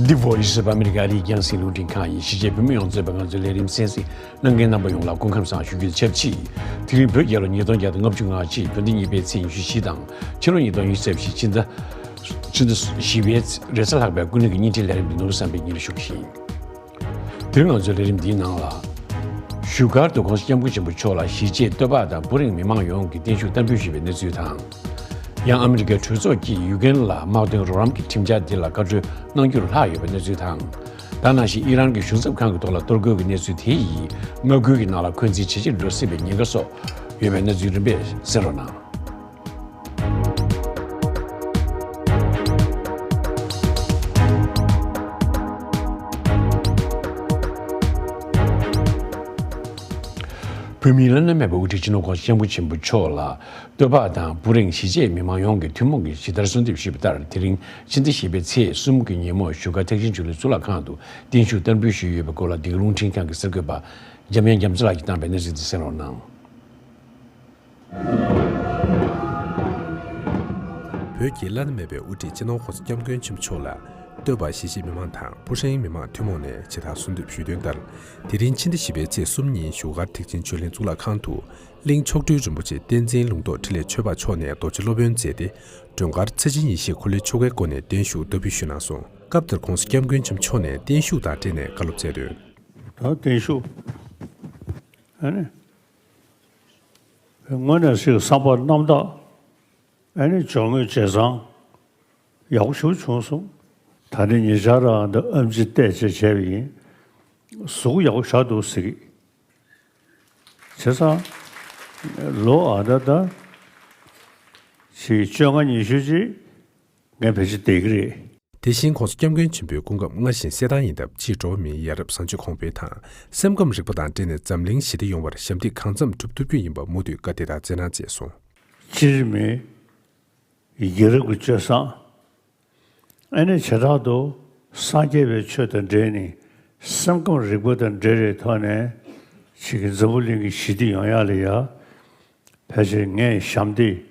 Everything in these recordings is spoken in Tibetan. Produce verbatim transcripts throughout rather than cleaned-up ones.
The Voice of America ཨ་རིའི་རྒྱང་སྲིང་རླུང་འཕྲིན་ཁང་ཡིན། གཞིས་བྱེས་བོད་མི་ཡོངས་གཙོས་པའི་ང་ཚོའི་ལས་རིམ་གསན་གཟིགས་གནང་མཁན་རྣམ་པ་ཡོངས་ལ་སྐུ་ཁམས་བཟང་ཞུ་རྒྱུ་དང་ཆབས་ཅིག་དེ་རིང་བོད་རྒྱལ་ལོ་ཉིས་སྟོང་བརྒྱ་དང་ལྔ་བཅུ་ང་གཅིག་བོད་ཟླ་གཉིས་པའི་ཚེས་ཉི་ཤུ་བཞི་དང་ཕྱི་ལོ་ཉིས་སྟོང་ཉི་ཤུ་རྩ་བཞི་ཕྱི་ཟླ་ཕྱི་ཟླ་བཞི་པའི་རེས་གཟའ་ལྷག་པའི་སྐུ་ལུས་ཀྱི་བརྙན་འཕྲིན་ལས་རིམ་འདི་ནོར་བུ་བསམ་འཕེལ་གཉིས་ལ་ཞུགས་ཤིང་། དེ་རིང་ང་ཚོའི་ལས་རིམ་འདིའི་ནང་ལ། བཞུགས་སྒར་དུ་༸གོང་ས་༸སྐྱབས་མགོན་ཆེན་པོ་མཆོག་ལ་གཞིས་བྱེས་སྟོད་ཕག་དང་སྤུ་རིང་མི་མང་ཡོངས་ཀྱིས་བརྟན་བཞུགས་བསྟར་འབུལ་ཞུས་པའི་གནས་ཚུལ་དང་། ཡང་ཨ་མི་རི་ཀའི་གྲོས་ཚོགས་ཀྱིས་ཡུ་ཀེན་ལ་དམག་དོན་རོགས་རམ་གྱི་ཁྲིམས་འཆར་འདི་ལ་བཀའ་འཁྲོལ་གནང་རྒྱུར་ལྷག་ཡོད་པའི་གནས་ཚུལ་དང་། ད་ནང་བཞིན་ཨི་རན་གྱི་གཞུང་ཚབ་ཁང་གི་ཐོག་ལ་གཏོར་རྒོལ་གྱི་གནས་ཚུལ་དེ་ཡིས་མངའ་ཁུལ་གྱི་ནང་ལ་འཁོན་འཛིན་ཇེ་ཆེར་འགྲོ་སྲིད་པའི་ཉེན་ཁ་སོགས་ཡོད་པའི་གནས་ཚུལ་རིམ་པས་གསན་རོགས་གནང་། བོད་མིའི་བླ་ན་མེད་པའི་དབུ་ཁྲིད་སྤྱི་ནོར་༸གོང་ས་༸སྐྱབས་མགོན་ཆེན་པོ་མཆོག་ལ་སྟོད་ཕག་དང་སྤུ་རིང་གཞིས་བྱེས་མི་མང་ཡོངས་ཀྱིས་ཐུན་མོང་གིས་ཇི་ལྟར་གསོལ་འདེབས་ཞུས་པ་ལྟར། དེ་རིང་ཕྱི་ཟླ་བཞི་པའི་ཚེས་གསུམ་གྱི་ཉིན་མོ་བཞུགས་སྒར་ཐེག་ཆེན་ཆོས་གླིང་གཙུག་ལག་ཁང་དུ་བརྟན་བཞུགས་བསྟར་འབུལ་ཞུས་ཡོད་པའི་སྐོར་ལ་འདི་ག་རླུང་འཕྲིན་ཁང་གི་གསར་འགོད་པ་འཇམ་དབྱངས་རྒྱ་མཚོ་ལགས་ཀྱིས་བཏང་པའི་གནས་ཚུལ་འདི་གསན་རོགས་གནང་། བོད་ཀྱི་བླ་ན་མེད་པའི་དབུ་ཁྲིད་སྤྱི་ནོར་༸གོང་ས་༸སྐྱབས་མགོན་ཆེན་པོ་མཆོག་ལ་སྟོད་པ་གཞིས་བྱེས་མི་མང་དང་སྤུ་ཧྲེང་མི་མང་ཐུན་མོང་ནས་ཇི་ལྟར་གསོལ་འདེབས་ཞུས་དོན་ལྟར། དེ་རིང་ཕྱི་ཟླ་བཞི་པའི་ཚེས་གསུམ་ཉིན་བཞུགས་སྒར་ཐེག་ཆེན་ཆོས་གླིང་གཙུག་ལག་ཁང་དུ་གླིང་མཆོག་སྤྲུལ་རིན་པོ་ཆེ་བསྟན་འཛིན་ལུང་རྟོགས་འཕྲིན་ལས་ཆོས་འཕགས་མཆོག་ནས་རྡོ་རྗེ་སློབ་དཔོན་མཛད་དེ། མགྲོན་ཁར་ཚེ་ཆེན་ཡེ་ཤེས་འཁོར་ལོའི་ཆོ་གའི་སྒོ་ནས་བརྟན་བཞུགས་བསྟར་འབུལ་ཞུས་གནང་སོང་། སྐབས་དེར་༸གོང་ས་༸སྐྱབས་མགོན་ཆེན་པོ་མཆོག་ནས་བརྟན་བཞུགས་དང་འབྲེལ་ནས་བཀའ་སློབ་སྩལ་དོན། ད་བརྟན་བཞུགས། ཨ་ནི། དངོས་གནས་ཅིག་བསམ་པ་རྣམ་དག་ཨ་ནི་སྦྱོར་དངོས་བྱས་ཙང་ཡག་པོ་ཞེ་པོ་བྱུང་སོང་། ད་ནི་ཉེ་ཆར་རང་ད་ཨེམ་ཆི་བལྟས་བྱས་བྱས་པ་ཡིན། གཟུགས་ཡག་པོ་ཞེ་དྲག་འདུག་ཟེར་གི། བྱས་ཙང་ལོ་ཨ་ད་ད་ཕྱི་བཅོ་ལྔ་ཉི་ཤུ་ཅིག་ངས་ཕལ་ཆེར་བསྡད་ཀྱི་རེད། དེ་བཞིན་༸གོང་ས་༸སྐྱབས་མགོན་ཆེན་པོའི་སྐུ་ཁམས་སྔ་ཞིང་གསལ་ཐང་ཡིན་སྟབས། ཕྱིས་འགྲོ་བ་མིའི་ཡ་རབས་བཟང་སྤྱོད་གོང་འཕེལ་དང་སེམས་ཁམས་རིག་པ་དང་འབྲེལ་ནས་འཛམ་གླིང་ཞི་བདེ་ཡོང་བར་ཞབས་འདེགས་གང་འཚམ་སྒྲུབ་ཐུབ་རྒྱུ་ཡིན་པ་མུ་མཐུད་བཀའ་དྲིན་དང་བརྩེ་གནང་བཅས་སོང་། སྤྱིར་མི་ཡ་རབས་ཀྱི་སྤྱོད་བཟང་། ཨ་ནི་བྱེ་བྲག་ཏུ་སངས་རྒྱས་པའི་ཆོས་དང་འབྲེལ་ནས་སེམས་ཁམས་རིག་པ་དང་འབྲེལ་བའི་ཐོག་ནས་ཅིག་གི་འཛམ་བུ་གླིང་གི་ཞི་བདེ་ཡོང་ཡག་ལ་ཡ་ཕལ་ཆེར་ངས་ཞབས་འདེགས་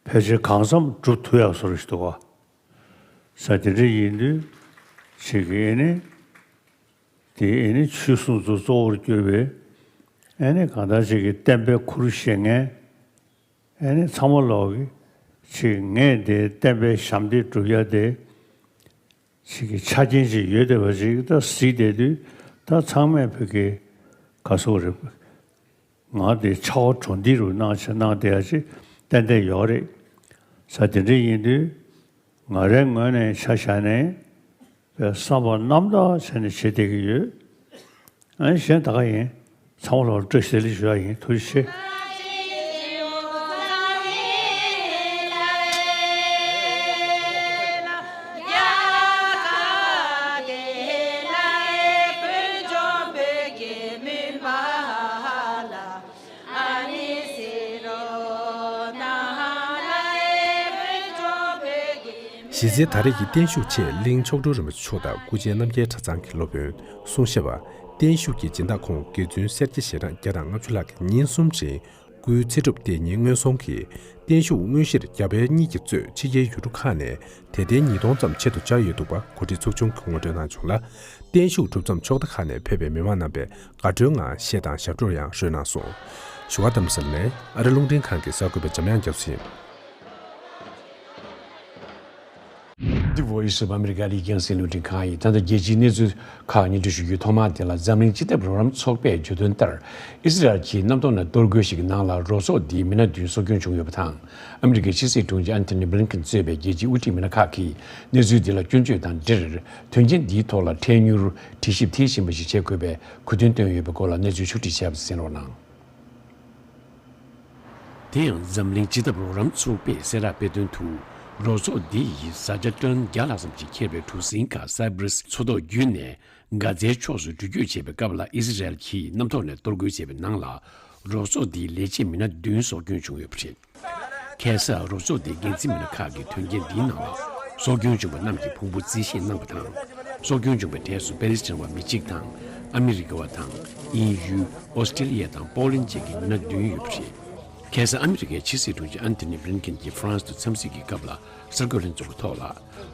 ཕལ་ཆེར་གང་འཚམ་སྒྲུབ་ཐུབ་ཡག་བཟོ་འདྲ་ཞིག་འདུག་ག། ས་དེ་འདྲ་ཡིན་དུས་ཅིག་གི་ཨ་ནི་དེ་ཨ་ནི་ཆོས་སྲུང་ཚོ་གཙོ་བོར་གྱུར་པའི་ཨ་ནི་གང་ལྟར་ཅིག་གི་བསྟན་པའི་ཁུར་བཞེས་མཁན། ཨ་ནི་ཚང་མ་ལོག་གི་ཅིག་ངས་དེ་བསྟན་པའི་ཞབས་འདེགས་སྒྲུབ་ཡ་དེ་ཅིག་གི་ཆ་རྐྱེན་ཅིག་ཡོད་བསྡད་པ་ཅིག་ད་གཟིགས་བསྡད་དུས་ད་ཚང་མས་བོད་ཀྱི་ག་སོགས་རེད། ང་དེ་ཆགས་པ་གྲོང་སྡེ་རུ་གནང་ཆ་གནང་བསྡད་ཡ་ཅིག་ཏན་ཏན་ཡོད་རེད། ས་དེ་འདྲ་ཡིན་དུས་ང་རའི་ངོས་ནས་ཆ་བཞག་ནས། བསམ་པ་རྣམ་དག་བྱས་ནས་བྱེད་བསྡད་ཀྱི་ཡོད། ཨ་ནི་གཞན་ད་ག་ཡིན། ཚང་མ་ལ་བཀྲ་ཤིས་བདེ་ལེགས་ཞུ་ཡ་ཡིན། ཐུགས་རྗེ་ཆེ། གཞི་རྩའི་ད་རེས་ཀྱི་བརྟན་བཞུགས་ཆེད་གླིང་མཆོག་སྤྲུལ་རིན་པོ་ཆེ་མཆོག་དང་སྐུ་མཇལ་རྣམ་རྒྱལ་གྲྭ་ཚང་གི་སློབ་དཔོན་གསུང་ཞབས་པ་བརྟན་བཞུགས་ཀྱི་སྦྱིན་བདག་ཁོང་དགེ་བཙུན་སེར་སྐྱ་ཞལ་གྲངས་བརྒྱ་དང་ལྔ་བཅུ་ལྷག་གིས་ཉིན་གསུམ་རིང་སྐུའི་ཚེ་སྒྲུབ་དེ་ཉིན་སྔོན་སོང་གི་བརྟན་བཞུགས་དངོས་གཞིར་རྒྱ་བལ་གཉིས་ཀྱིས་གཙོས་ཕྱི་རྒྱལ་ཡུལ་གྲུ་ཁག་ནས་དད་ལྡན་ཉིས་སྟོང་ཙམ་ཆེད་དུ་བཅར་ཡོད་འདུག་པ་གོ་སྒྲིག་ཚོགས་ཆུང་གིས་ངོ་སྤྲོད་གནང་བྱུང་ལ། བརྟན་བཞུགས་གྲུབ་མཚམས་ཕྱོགས་མཐའ་ཁག་ནས་ཕེབས་པའི་མི་མང་རྣམ་པས་དགའ་སྤྲོའི་ངང་གཞས་དང་ཞབས་བྲོ་ཡང་རོལ་གནང་སོང་། བཞུགས་སྒར་རྡ་རམ་ས་ལ་ནས་ཨ་རི་རླུང་འཕྲིན་ཁང་གི་གསར་འགོད་པ་འཇམ་དབྱངས་རྒྱ་མཚོ་ཡིན། The Voice of America ཨ་རིའི་རྒྱང་སྲིང་རླུང་འཕྲིན་ཁང་ཡིན། ད་ལྟ་རྒྱལ་སྤྱིའི་གནས་ཚུལ་ཁག་སྙན་སྒྲོན་ཞུ་རྒྱུའི་ཐོག་མར་དེ་ལ་འཛམ་གླིང་སྤྱི་ཐབ་རོགས་རམ་ཚོགས་པས་བརྗོད་དོན་ལྟར། ཨི་སི་རལ་གྱིས་གནམ་ཐོག་ནས་གཏོར་རྒོལ་ཞིག་གི་ནང་ལ་རོགས་ཚོགས་འདིའི་མི་སྣ་བདུན་སྲོག་སྐྱོན་བྱུང་ཡོད་པ་དང་། ཨ་མི་རི་ཀའི་ཕྱི་སྲིད་དྲུང་ཆེ་ཨན་ཐོ་ནི་བྷི་ལིན་ཀེན་གཙོས་པའི་རྒྱལ་སྤྱིའི་དབུ་ཁྲིད་མི་སྣ་ཁག་གིས་གནས་ཚུལ་འདི་ལ་སྐྱོན་བརྗོད་དང་འབྲེལ། དོན་རྐྱེན་འདིའི་ཐོག་ལ་འཕྲལ་མྱུར་དྲི་ཞིབ་མཐིལ་ཕྱིན་པ་ཞིག་བྱེད་དགོས་པའི་གོ་སྟོན་བཏོན་ཡོད་པའི་སྐོར་ལ་གནས་ཚུལ་ཕྱོགས་སྒྲིག་བྱས་པ་གསན་རོགས་གནང་། དེ་ཡང་འཛམ་གླིང་སྤྱི་ཐབ་རོགས་རམ་ཚོགས་པས་གསལ་བསྒྲགས་སྤེལ་དོན་དུ། རོགས་ཚོགས་འདི་ཡིས་བཟའ་བཅའ་ཊོན་བརྒྱ་ལྷག་ཙམ་ཞིག་འཁྱེར་བའི་གྲུ་གཟིངས་ཁག་སའི་པ་རེས་མཚོ་ཐོག་བརྒྱུད་ནས་གྷ་ཛའི་ཕྱོགས་སུ་འགྲུལ་སྐྱོད་བྱེད་པའི་སྐབས་ལ་ཨི་སི་རལ་གྱིས་གནམ་ཐོག་ནས་གཏོར་རྒོལ་བྱས་པའི་ནང་ལ། རོགས་ཚོགས་འདིའི་ལས་བྱེད་མི་སྣ་བདུན་སྲོག་སྐྱོན་བྱུང་ཡོད་པ་རེད། ཁ་སང་རོགས་ཚོགས་དེའི་འགན་འཛིན་མི་སྣ་ཁག་གིས་དོན་རྐྱེན་འདིའི་ནང་ལ་སྲོག་སྐྱོན་བྱུང་བ་རྣམས་ཀྱི་ཕུང་པོ་རྩིས་བཞེས་གནང་བ་དང་། སྲོག་སྐྱོན་བྱུང་བའི་གྲས་སུ་པེ་ལི་སི་ཐན་བ་མི་གཅིག་དང་། ཨ་མི་རི་ཀ་བ་དང་། དབྱིན་ཡུལ། ཨོ་སི་ཀྲི་ལི་ཡ་དང་པོ་ལན་བཅས་ཀྱི་མི་སྣ་བདུན་ཡོད་པ་རེད། ཁ་སང་ཨ་མི་རི་ཀའི་ཕྱི་སྲིད་དྲུང་ཆེ་ཨན་ཐོ་ནི་བྷི་ལིན་ཀེན་གྱིས་ཧྥ་རན་སི་དུ་འཚམས་གཟིགས་ཀྱི་སྐབས་ལ་གསར་འགོད་ལྷན་ཚོགས་ཀྱི་ཐོག་ལ།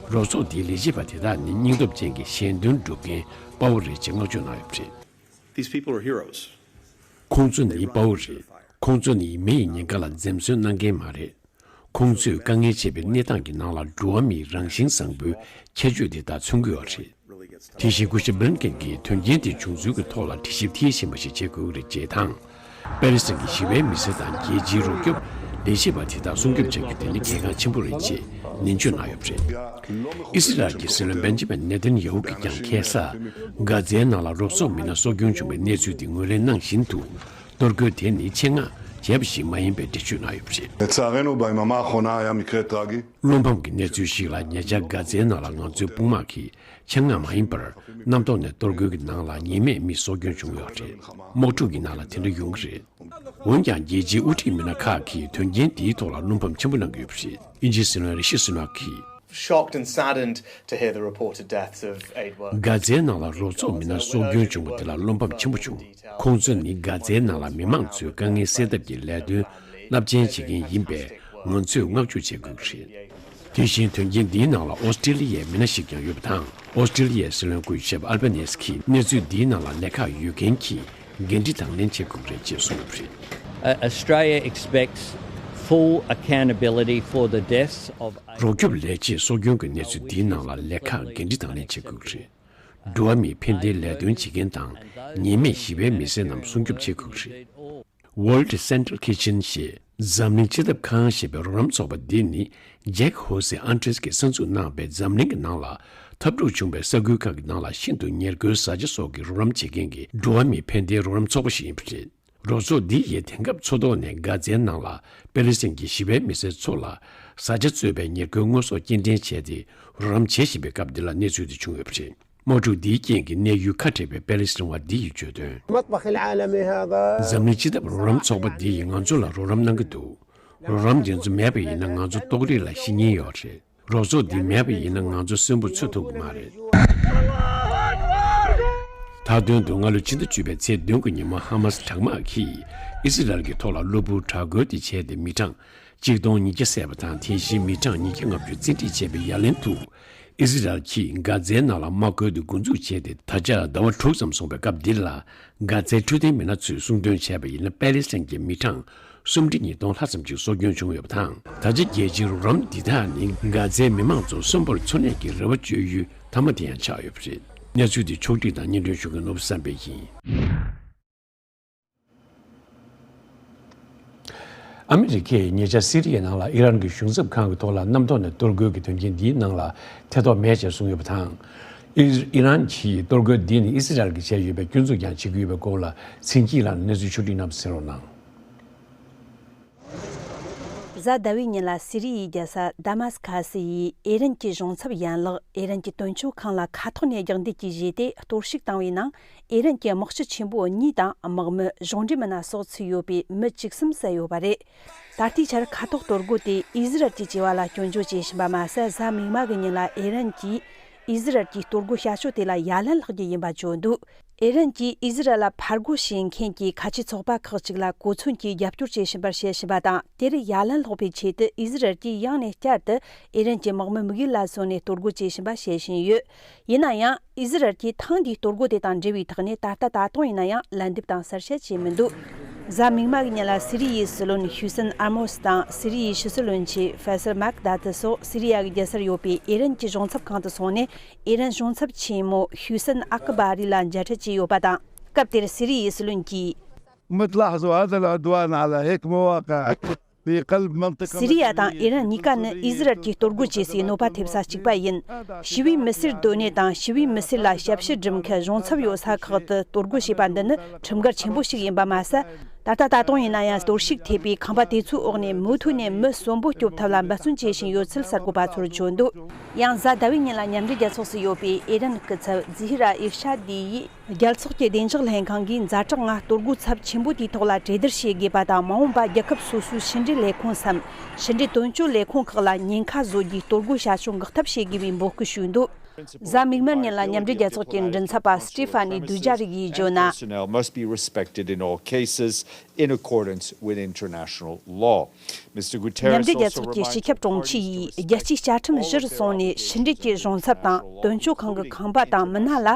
རོགས་ཚོགས་དེའི་ལས་བྱེད་པ་དེ་དག་ནི་སྙིང་སྟོབས་ཅན་གྱི་ཞལ་འདོན་སྒྲུབ་མཁན་དཔའ་བོ་རེད་ཅེས་བསྔགས་བརྗོད་གནང་ཡོད་པ་རེད། These people are heroes. ཁོང་ཚོ་ནི་དཔའ་བོ་རེད། ཁོང་ཚོ་ནི་མེ་ཡི་ཉེན་ཁ་ལ་འཛེམ་ཟོན་གནང་མཁན་མ་རེད། ཁོང་ཚོས་དཀའ་ངལ་ཆེ་བའི་གནས་སྟངས་ཀྱི་ནང་ལ་འགྲོ་བ་མིའི་རང་བཞིན་བཟང་པོའི་ཁྱད་ཆོས་དེ་དག་མཚོན་གྱི་ཡོད་རེད། དེ་བཞིན་སྐུ་ཞབས་བྷི་ལིན་ཀེན་གྱིས་དོན་རྐྱེན་དེ་བྱུང་ཚུལ་གྱི་ཐོག་ལ་དྲི་ཞིབ་མཐིལ་ཕྱིན་པ་ཞིག་བྱེད་དགོས་ཀྱི་རེད་ཅེས་དང་། པེ་ལི་སི་ཐན་གྱི་ཞི་བའི་མི་སེར་དང་རྒྱལ་སྤྱིའི་རོགས་སྐྱོབ་ལས་བྱེད་པ་དེ་དག་སྲུང་སྐྱོབ་བྱ་རྒྱུ་དེ་ནི་གལ་འགངས་ཆེན་པོ་རེད་ཅེས་ནན་བརྗོད་གནང་ཡོད་པ་རེད། ཨི་སི་རལ་གྱི་སྲིད་བློན་བེན་ཇི་མིན་ནེ་ཐན་ཡ་ཧུ་གིས་ཀྱང་ཁ་སང་གྷ་ཛའི་ནང་ལ་རོགས་ཚོགས་མི་སྣ་སྲོག་སྐྱོན་བྱུང་བའི་གནས་ཚུལ་དེ་ངོས་ལེན་གནང་བཞིན་དུ། གཏོར་རྒོལ་དེ་ནི་ཆེད་མངགས་བྱས་པ་ཞིག་མ་ཡིན་པའི་འགྲེལ་བརྗོད་གནང་ཡོད་པ་རེད། לצערנו, ביממה האחרונה היה מקרה טרגי. བློ་ཕམ་གྱི་གནས་ཚུལ་ཞིག་ལ། ཉེ་ཆར་གྷ་ཛའི་ནང་ལ་ང་ཚོའི་དཔུང་དམག་གིས་ཆེད་མངགས་མ་ཡིན་པར་གནམ་ཐོག་ནས་གཏོར་རྒོལ་གྱི་ནང་ལ་ཉེས་མེད་མི་སྲོག་སྐྱོན་བྱུང་ཡོད་རེད། དམག་འཁྲུག་གི་ནང་ལ་དེ་འདྲ་ཡོང་གི་རེད། འོན་ཀྱང་རྒྱལ་སྤྱིའི་དབུ་ཁྲིད་མི་སྣ་ཁག་གིས་དོན་རྐྱེན་དེའི་ཐོག་ལ་བློ་ཕམ་ཆེན་པོ་གནང་གི་ཡོད་པ་རེད། དབྱིན་ཇིའི་སྲིད་བློན་རི་ཤི་སུ་ནག་གིས། Shocked and saddened to hear the reported deaths of aid workers. གྷ་ཛའི་ནང་ལ་རོགས་ཚོགས་མི་སྣ་སྲོག་སྐྱོན་བྱུང་བ་དེ་ལ་བློ་ཕམ་ཆེན་པོ་བྱུང་། ཁོང་ཚོ་ནི་གྷ་ཛའི་ནང་ལ་མི་མང་ཚོའི་དཀའ་ངལ་སེལ་ཐབས་ཀྱི་ལས་དོན་རླབས་ཆེན་བྱེད་མཁན་ཡིན་པས། ང་ཚོས་བསྔགས་བརྗོད་བྱེད་དགོས་ཀྱི་རེད། དེ་བཞིན་དོན་རྐྱེན་འདིའི་ནང་ལ་ཨོ་སི་ཀྲི་ལི་ཡའི་མི་སྣ་ཞིག་ཀྱང་ཡོད་པ་དང་། ཨོ་སི་ཀྲི་ལི་ཡའི་སྲིད་བློན་སྐུ་ཞབས་ཨལ་བྷ་ནེ་སི་ཀྱིས་གནས་ཚུལ་འདིའི་ནང་ལ་ལས་ཁག་ཡོད་མཁན་གྱིས་འགན་འཁྲི་དང་ལེན་བྱེད་དགོས་རེད་ཅེས་གསུངས་ཡོད་པ་རེད། Uh, Australia expects full accountability for the deaths of རོགས་སྐྱོབ་ལས་བྱེད་སྲོག་སྐྱོན་གྱི་གནས་ཚུལ་འདིའི་ནང་ལ་ལས་ཁག་འགན་འཁྲི་དང་ལེན་བྱེད་དགོས་ཀྱི་རེད། འགྲོ་བ་མིའི་ཕན་བདེའི་ལས་དོན་བྱེད་མཁན་དང་ཉེས་མེད་ཞི་བའི་མི་སེར་རྣམས་སྲུང་སྐྱོབ་བྱེད་དགོས་ཀྱི་རེད། World Central Kitchen ཞེས་འཛམ་གླིང་སྤྱི་ཐབ་ཁང་ཞེས་པའི་རོགས་རམ་ཚོགས་པ་འདི་ནི་ཇེག་ཧོ་སེ་ཨན་ཏྲེས་ཀྱིས་གསར་འཛུགས་གནང་བའི་འཛམ་གླིང་གི་ནང་ལ་འཐབ་འཁྲུག་བྱུང་བའི་ས་ཁུལ་ཁག་གི་ནང་ལ་ཤིན་ཏུ་ཉེར་མཁོའི་བཟའ་བཅའ་སོགས་ཀྱི་རོགས་རམ་བྱེད་མཁན་གྱི་འགྲོ་བ་མིའི་ཕན་བདེའི་རོགས་རམ་ཚོགས་པ་ཞིག་ཡིན་པ་རེད། རོགས་ཚོགས་འདི་ཡིས་དེང་སྐབས་མཚོ་ཐོག་ནས་གྷ་ཛའི་ནང་ལ་པེ་ལི་སི་ཐན་གྱི་ཞི་བའི་མི་སེར་ཚོ་ལ་བཟའ་བཅའ་གཙོས་པའི་ཉེར་མཁོའི་དངོས་ཟོག་སྐྱེལ་འདྲེན་བྱས་ཏེ་རོགས་རམ་བྱེད་བཞིན་པའི་སྐབས་འདི་ལ་གནས་ཚུལ་འདི་བྱུང་ཡོད་པ་རེད། དམག་འཁྲུག་འདིའི་རྐྱེན་གྱིས་གནས་ཡུལ་ཁ་བྲལ་བའི་པེ་ལི་སི་ཐན་བ་འདི་ཡིས་བརྗོད་དོན། المطبخ العالمي هذا འཛམ་གླིང་སྤྱི་ཐབ་རོགས་རམ་ཚོགས་པ་འདི་ཡིས་ང་ཚོ་ལ་རོགས་རམ་གནང་གི་འདུག་རོགས་རམ་འདི་ཚོ་མེད་པ་ཡིན་ན་ང་ཚོ་ལྟོགས་རིས་ལ་ཤི་ཉེན་ཡོད་རེད། རོགས་ཚོགས་འདི་མེད་པ་ཡིན་ན་ང་ཚོ་གསོན་པོ་འཚོ་ཐུབ་ཀྱི་མ་རེད། མཐའ་དོན་དུ་སྔ་ལོ་ཕྱི་ཟླ་བཅུ་པའི་ཚེས་བདུན་གྱི་ཉིན་མོ་ཧ་མ་སི་དྲག་དམག་གིས་ཨི་སི་རལ་གྱི་ཐོག་ལ་གློ་བུར་དྲག་རྒོལ་དེ་བྱས་ཏེ་མི་གྲངས་གཅིག་སྟོང་ཉིས་བརྒྱ་བསད་པ་དང་། དེ་བཞིན་མི་གྲངས་ཉིས་བརྒྱ་ལྔ་བཅུ་རྩིས་སྤྲད་བྱས་པའི་ཡ་ལན་དུ། ཨི་སི་རལ་གྱིས་གྷ་ཛའི་ནང་ལ་དམག་བཀོད་དེ་འགོ་འཛུགས་བྱས་ཏེ་ད་ཆ་ཟླ་བ་དྲུག་ཙམ་སོང་བའི་སྐབས་འདིར་ལ། གྷ་ཛའི་འཕྲོད་བསྟེན་མི་སྣ་ཚོས་གསུང་དོན་བྱས་པ་ཡིན་ན། པེ་ལི་སི་ཐན་གྱི་མི་གྲངས་སུམ་ཁྲི་ཉིས་སྟོང་ལྷག་ཙམ་ཅིག་སྲོག་སྐྱོན་བྱུང་ཡོད་པ་དང་། ད་ཆ་རྒྱལ་སྤྱིའི་རོགས་རམ་འདི་དག་ནི་གྷ་ཛའི་མི་མང་ཚོ་གསོན་པོར་འཚོ་གནས་ཀྱི་རེ་བ་བཅོལ་ཡུལ་མཐའ་མ་དེ་ཡང་ཆགས་ཡོད་པ་རེད། གནས་ཚུལ་འདི་ཕྱོགས་བསྒྲིགས་དང་སྙན་སྒྲོན་ཞུ་མཁན་ནོར་བུ་བསམ་འཕེལ་ཡིན། ཨ་མི་རི་ཀས་ཉེ་ཆར་སི་རི་ཡའི་ནང་ལ་ཨི་རན་གྱི་གཞུང་ཚབ་ཁང་གི་ཐོག་ལ་གནམ་ཐོག་ནས་གཏོར་རྒོལ་གྱི་དོན་རྐྱེན་འདིའི་ནང་ལ་ཐེ་གཏོགས་མེད་ཅེས་གསུངས་ཡོད་པ་དང་། ཨི་ཨི་རན་གྱིས་གཏོར་རྒོལ་འདི་ནི་ཨི་སི་རལ་གྱིས་བྱས་ཡོད་པའི་སྐྱོན་འཛུགས་ཀྱང་བྱེད་ཀྱི་ཡོད་པའི་སྐོར་ལ་ཚིན་ཅི་ལགས་ནས་གནས་ཚུལ་ཕྱོགས་བསྒྲིགས་གནང་བ་གསན་རོགས་གནང་། གཟའ་ཟླ་བའི་ཉིན་ལ་སི་རི་ཡའི་རྒྱལ་ས་དཱ་མཱ་སི་ཁ་སི་ཡིས་ཨི་རན་གྱི་གཞུང་ཚབ་ཡན་ལག་ཨི་རན་གྱི་དོན་གཅོད་ཁང་ལ་མཁའ་ཐོག་ནས་རྒྱག་འདེད་ཀྱིས་བཞེས་ཏེ་གཏོར་བཤིག་བཏང་བའི་ནང་། ཨི་རན་གྱི་དམག་སྤྱི་ཆེན་པོ་གཉིས་དང་དམག་མི་གཞུང་འབྲེལ་མི་སྣ་སོགས་ཚུད་ཡོད་པའི་མི་བཅུ་གསུམ་བསད་ཡོད་པ་རེད། ད་ལྟའི་ཆར་མཁའ་ཐོག་གཏོར་རྒོལ་དེ་ཨི་ཟི་རལ་གྱི་བྱ་བ་ལ་སྐྱོན་བརྗོད་བྱེད་བཞིན་པ་མ་ཟད། གཟའ་མིག་དམར་གྱི་ཉིན་ལ་ཨི་རན་གྱིས་ཨི་ཟི་རལ་གྱི་གཏོར་རྒོལ་བྱ་སྤྱོད་དེ་ལ་ཡ་ལན་སློག་རྒྱུ་ཡིན་པ་བརྗོད་འདུག་ཨི་རན་གྱིས་ཨི་ཟི་རལ་ལ་ཕར་རྒོལ་བྱེད་མཁན་གྱི་ཁ་ཆེའི་ཚོགས་པ་ཁག་ཅིག་ལ་གོ་མཚོན་གྱིས་རྒྱབ་སྐྱོར་བྱེད་བཞིན་པར་བཤད་བཞིན་པ་དང་། དེར་ཡ་ལན་སློག་པའི་ཆེད་དུ་ཨི་ཟི་རལ་གྱིས་ཡང་ནས་བསྐྱར་དུ་ཨི་རན་གྱི་དམག་མི་དམིགས་ཡུལ་ལ་བཟུང་ནས་གཏོར་རྒོལ་བྱེད་བཞིན་པ་བཤད་བཞིན་ཡོད། ཡིན་ན་ཡང་། ཨི་ཟི་རལ་གྱིས་ཐེངས་འདིའི་གཏོར་རྒོལ་དེ་དང་འབྲེལ་བའི་ཐོག་ནས་ད་ལྟ་ད་དུང་ཡིན་ན་ཡང་ལན་འདེབས་དང་གསལ་བཤད་བྱས་མི་འདུག་གཟའ་མིག་དམར་གྱི་ཉིན་ལ་སི་རི་ཡའི་སྲིད་བློན་ཧུ་སན་ཨ་མོ་སི་དང་སི་རི་ཡའི་ཕྱི་སྲིད་བློན་ཆེན་ཧྥེ་སལ་མཱག་དཱ་ཏི་སོགས་སི་རི་ཡ་གི་རྒྱལ་སར་ཡོད་པའི་ཨི་རན་གྱི་གཞུང་ཚབ་ཁང་དུ་སོང་ནས། ཨི་རན་གཞུང་ཚབ་ཆེན་མོ་ཧུ་སན་ཨ་ཀི་བ་རི་ལ་མཇལ་འཕྲད་བྱས་ཡོད་པ་དང་། སྐབས་དེར་སི་རི་ཡའི་སྲིད་བློན་གྱིས། مثل هذا العدوان على هيك مواقع في قلب منطقة སི་རི་ཡ་དང་ཨི་རན་གཉིས་ཀ་ནི་ཨི་ཟི་རལ་གྱིས་གཏོར་རྒོལ་བྱེད་སའི་གནོད་པ་ཐེབས་ས་གཅིག་པ་ཡིན། ཞི་བའི་མི་སེར་སྡོད་གནས་དང་ཞི་བའི་མི་སེར་ལ་ཞབས་ཕྱི་སྒྲུབ་མཁན་གཞུང་ཚབ་ཡོད་ས་ཁག་ཏུ་གཏོར་རྒོལ་བྱས་པ་འདི་ནི་ཁྲིམས་འགལ་ཆེན་པོ་ཞིག་ཡིན་པ་མ་ཟད། ད་ལྟ་ད་དུང་ཡིན་ན་ཡང་གཏོར་བཤིག་ཐེབས་པའི་ཁང་པ་དེ་ཚོའི་འོག་ནས་མུ་མཐུད་ནས་མི་གསོན་པོ་སྐྱོབ་ཐབས་ལ་འབད་བརྩོན་བྱེད་བཞིན་ཡོད་ཚུལ་གསར་འགོད་པ་ཚོར་བརྗོད་འདུག་ཡང་གཟའ་ཟླ་བའི་ཉིན་ལ་མཉམ་འབྲེལ་རྒྱལ་ཚོགས་སུ་ཡོད་པའི་ཨི་རན་སྐུ་ཚབ་ཛི་ཧི་ར་ཨིར་ཤ་དི་ཡིས། རྒྱལ་ཚོགས་ཀྱི་བདེ་འཇགས་ལྷན་ཁང་གིས་ཛ་དྲག་ངང་གཏོར་རྒོལ་ཚབས་ཆེན་པོ་དེའི་ཐོག་ལ་གྲོས་བསྡུར་བྱེད་དགོས་པ་དང་། མ་འོངས་པ་རྒྱལ་ཁབ་སོ་སོའི་ཕྱི་འབྲེལ་ལས་ཁུངས་སམ། ཕྱི་འབྲེལ་དོན་གཅོད་ལས་ཁུངས་ཁག་ལ་ཉེན་ཁ་བཟོ་རྒྱུའི་གཏོར་རྒོལ་བྱ་སྤྱོད་འགོག་ཐབས་བྱེད་དགོས་པའི་འབོད་སྐུལ་ཞུས་འདུག་གཟའ་མིག་དམར་ཉིན་ལ་མཉམ་འབྲེལ་རྒྱལ་ཚོགས་ཀྱི་མགྲིན་ཚབ་པ་སི་ཊི་ཧྥ་ནི་དུ་ཇཱ་རིག་ཡིས་བརྗོད་ན། Personnel must be respected in all cases in accordance with international law. Mister མཉམ་Guterres འབྲེལ་རྒྱལ་ཚོགས་ཀྱི་སྤྱི་ཁྱབ་དྲུང་ཆེ་ཡིས་རྒྱལ་སྤྱིའི་བཅའ་ཁྲིམས་གཞིར་བཟུང་ནས་ཕྱི་འབྲེལ་གྱི་གཞུང་ཚབ་དང་དོན་གཅོད་ཁང་གི་ཁང་པ་དང་མི་སྣ་ལ་